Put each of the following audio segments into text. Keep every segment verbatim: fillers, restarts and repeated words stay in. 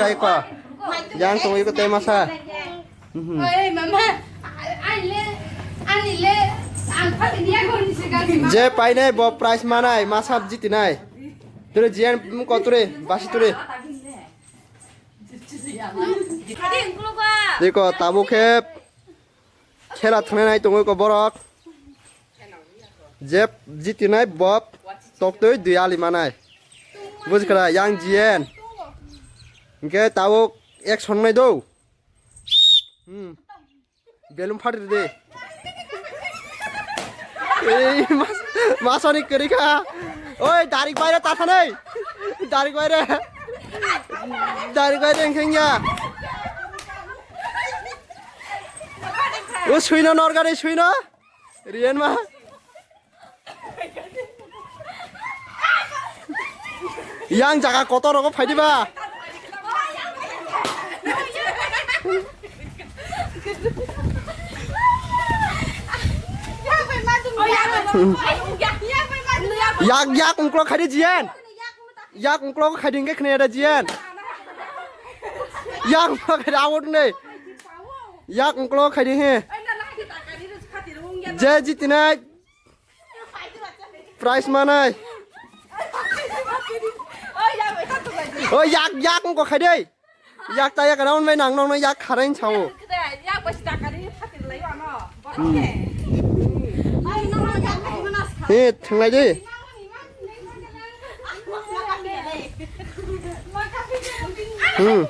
Tei ko. Yang tongwi ko tei masa. Mhm. Oi, mama. Ani le, ani le, ang pha ni ya ko ni se ga. Je painai bo prize manai, masa jitinai. Ture jiyan ko ture, basi ture. Diko tabuk khe khela thwngnai tongwi ko borok. Je jitinai bo toktwi dui ali manai. Bujkha yang jiyen. Hingke tabuk ek songnai do. Hmm. Belum phatir de. Ei, mas-, masani kwrwi kha. Oi, darik baire ta thanai. Darik baire. Darik baire engkheng ya. O suino norgari suino. Riyan ma. Yang jaga kotor rogo phaidi ba. Yak, yak, ungklo khaidi jiyan. Yak, ungklo khaidi hingke khne ada jiyan. Yak, ungklo khaidi awot ne. Yak, ungklo khaidi he. Je jitinai. Prize manai. O yak, yak, ungklo khaidi. Yak ta yak round bai nang nong yak kharain sao. He, thanglai di. Hmm.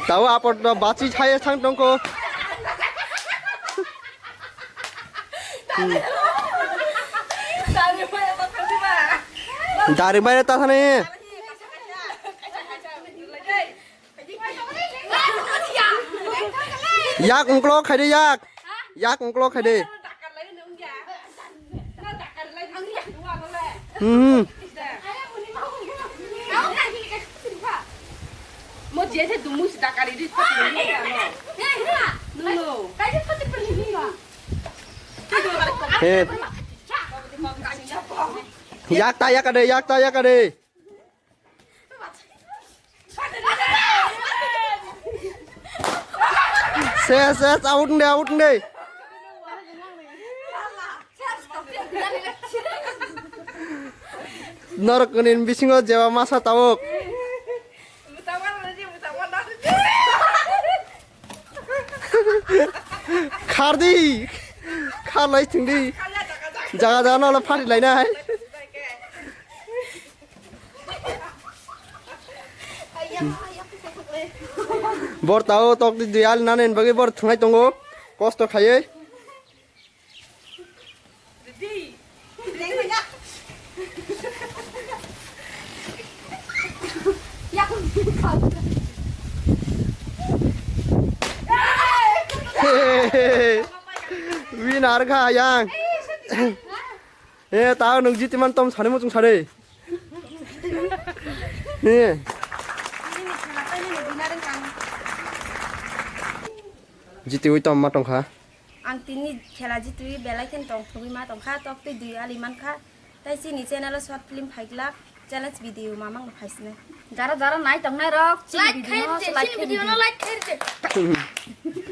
Tawa apot no bachi chaya sang tongko. Hmm. Dari bai ta thani. Yak ungklo khaidi yak. Yak ungklo khaidi. Hmm. He. Yak ta yak de, yak ta yak de. Ses, ses, out nde, out nde. Norok ni bisingo jeba masa tabuk. Khardi. Kharlai thwngdi. Jaga jaga no pharilai nai. Bor tao tok di duyal nanen bagwi bor thwngnai tongo. Kosto khaiwi. Winner kha yang. Eh, tao nwng jiti man tom sani muchung sari. Eh. Jiti ui tom ma tongkha. Ang tini khela jitwi belai khen tong thogwi ma tongkha, tok twi dui ali mankha. Tai chini channel o short film phaiglak, challenge video mamang no phaisne. Jara jara nai tongnai rok, chini like video no khairite, like chini video no khairite. Like khairite.